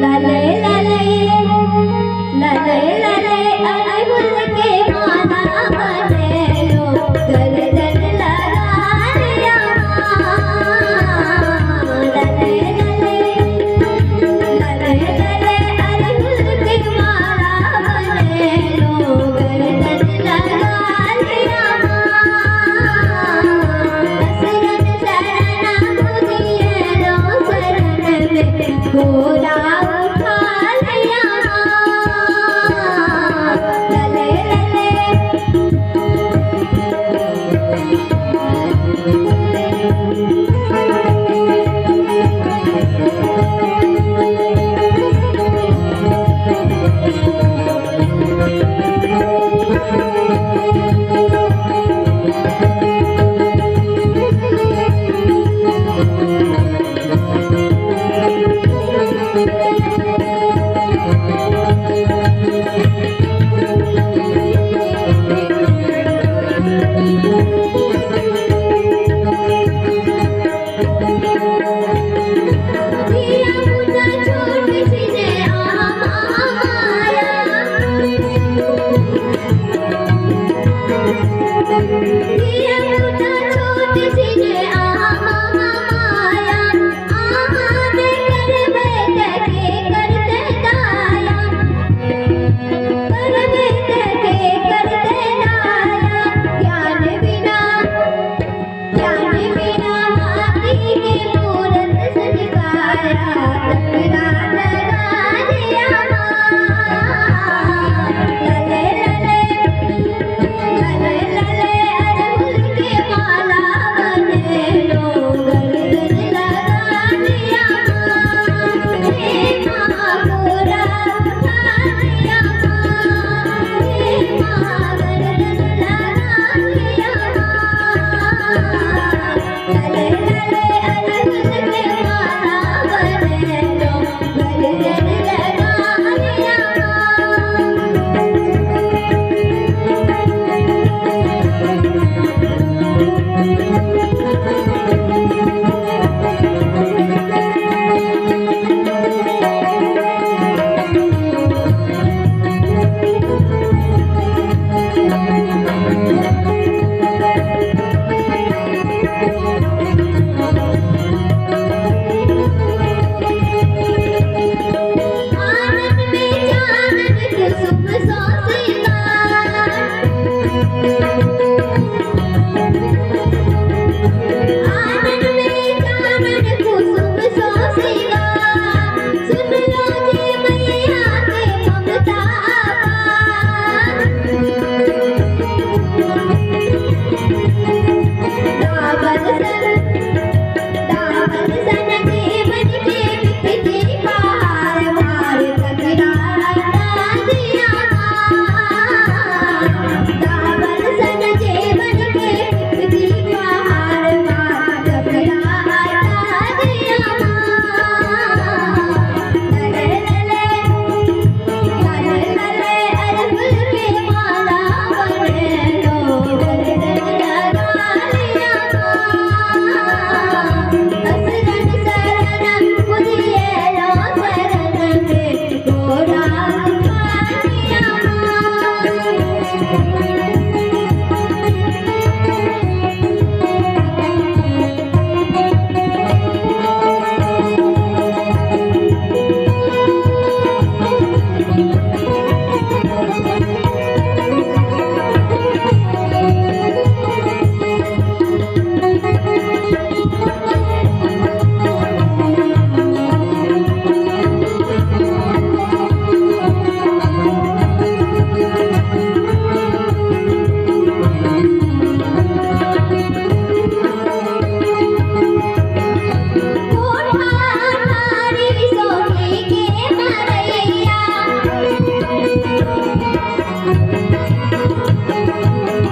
लले लले लले लले अड़हुल के माला बनेलो गर्दन लगा लिया माँ। लले लले लले लले अड़हुल के माला बनेलो गर्दन लगा लिया माँ। शरण शरण मुझे शरण में गोरा उठा लिया माँ। लले लले धिया पुता छोट छिने आमा माया। धिया पुता छोट छिने आमा माया। आमा ने करबे तके करते दाया। करबे तके करते दाया। ज्ञान बिना हाथी के मूरत सजकाया। तकरा लगा दिया माँ। लले लले लले लले अड़हुल के माला बनेलो गर्दन लगा लिया माँ। हे माँ गोरा उठा लिया माँ। हे माँ गर्दन लगा लिया माँ। लले लले अड़हुल के माला बनेलो गर्दन लगा लिया माँ। आनंद में चानन कुसुम सो सिंगार। आनंद में चानन कुसुम सो सिंगार। सुन लो जे मैया के ममता अपार। दावल सन दावल सन जीवन के बिपति पार मार तकरा दिया माँ। दावल सन जीवन के बिपति पार मार तकरा दिया माँ। लले लले लले लले अड़हुल के माला बनेलो गर्दन लगा लिया माँ। शरण शरण मुझे शरण में गोरा उठा लिया माँ। कोठा ठारी सोने के मरैया।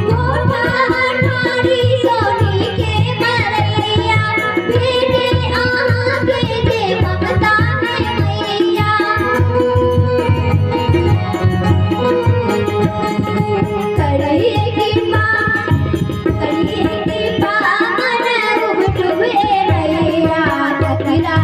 कोठा ठारी सोने के मरैया। भेटे अहाँ के जे ममता है मैया। करिए कृपा करिए कृपा मन उब डूबे रैया। तकरा